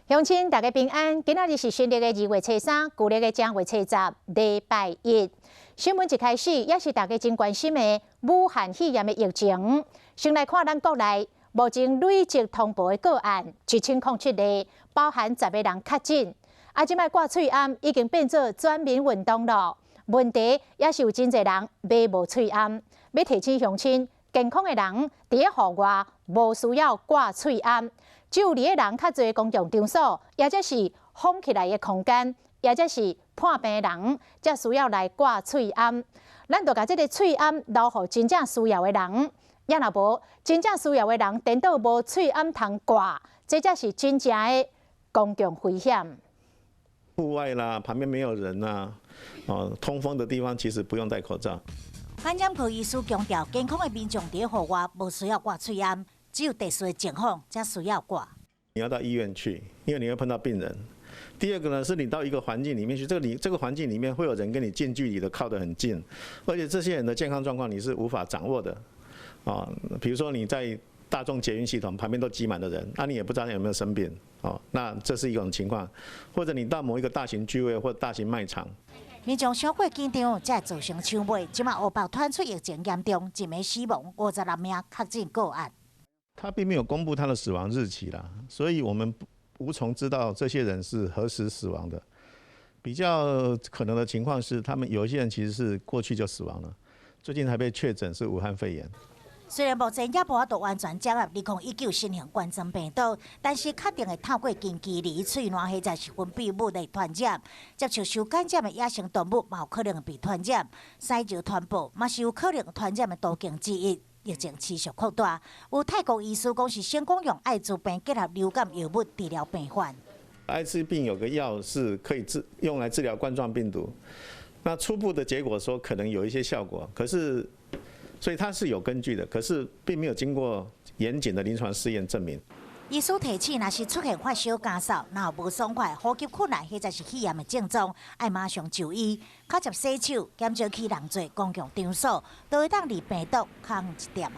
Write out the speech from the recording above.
鄉親大家平安，今仔日是新曆的2月初3，舊曆的正月初十，禮拜一。新聞一開始，也是大家真關心的武漢肺炎的疫情。先來看咱國內目前累積通報的個案1007例，包含10個人確診。啊，這擺掛喙罨已經變做全民運動了。問題也是有真濟人買無喙罨，欲提醒鄉親，健康的人佇咧戶外無需要掛喙罨。只有佇咧人較濟公共場所，抑者是封起來的空間，抑者是破病的人，才需要來掛喙罨。咱就共這个喙罨留予真正需要的人。也若無真正需要的人，顛倒無喙罨通掛，這才是真正的公共危險。戶外啦，旁邊沒有人啊，哦，通風的地方其實不用戴口罩。感染科醫師強調，健康的民眾佇戶外無需要掛喙罨，只有特殊的情況才需要掛。你要到醫院去，因為你會碰到病人。第二個呢，是你到一個環境裡面去，這個你這個環境裡面會有人跟你近距離的靠得很近，而且這些人的健康狀況你是無法掌握的。啊，比如說你在大眾捷運系統旁邊都擠滿了人，那你也不知道有沒有生病。哦，那這是一種情況。或者你到某一個大型聚會或大型賣場。民眾傷過緊張，才會造成搶買。這擺烏北傳出疫情嚴重，一暝死亡56名確診個案。他並沒有公布他的死亡日期啦，所以我們無從知道這些人是何時死亡的。比較可能的情況是，他們有一些人其實是過去就死亡了，最近才被確診是武漢肺炎。雖然目前猶無法度完全掌握2019新型冠狀病毒，但是確定會透過近距離喙瀾或者是分泌物來傳染，接觸受感染的野生動物嘛有可能被傳染，屎尿傳播嘛是有可能傳染的途徑之一。疫情持續擴大，有泰國醫師講是成功用艾滋病結合流感藥物治療病患。艾滋病有個藥是可以治用來治療冠狀病毒，那初步的結果說可能有一些效果，可是所以它是有根據的，可是並沒有經過嚴謹的臨床試驗證明。醫師提醒，若是出現發燒、乾嗽、若無爽快、呼吸困難或者是肺炎的症狀，愛馬上就醫，較捷洗手，減少去人濟公共場所，都會當離病毒較遠一點。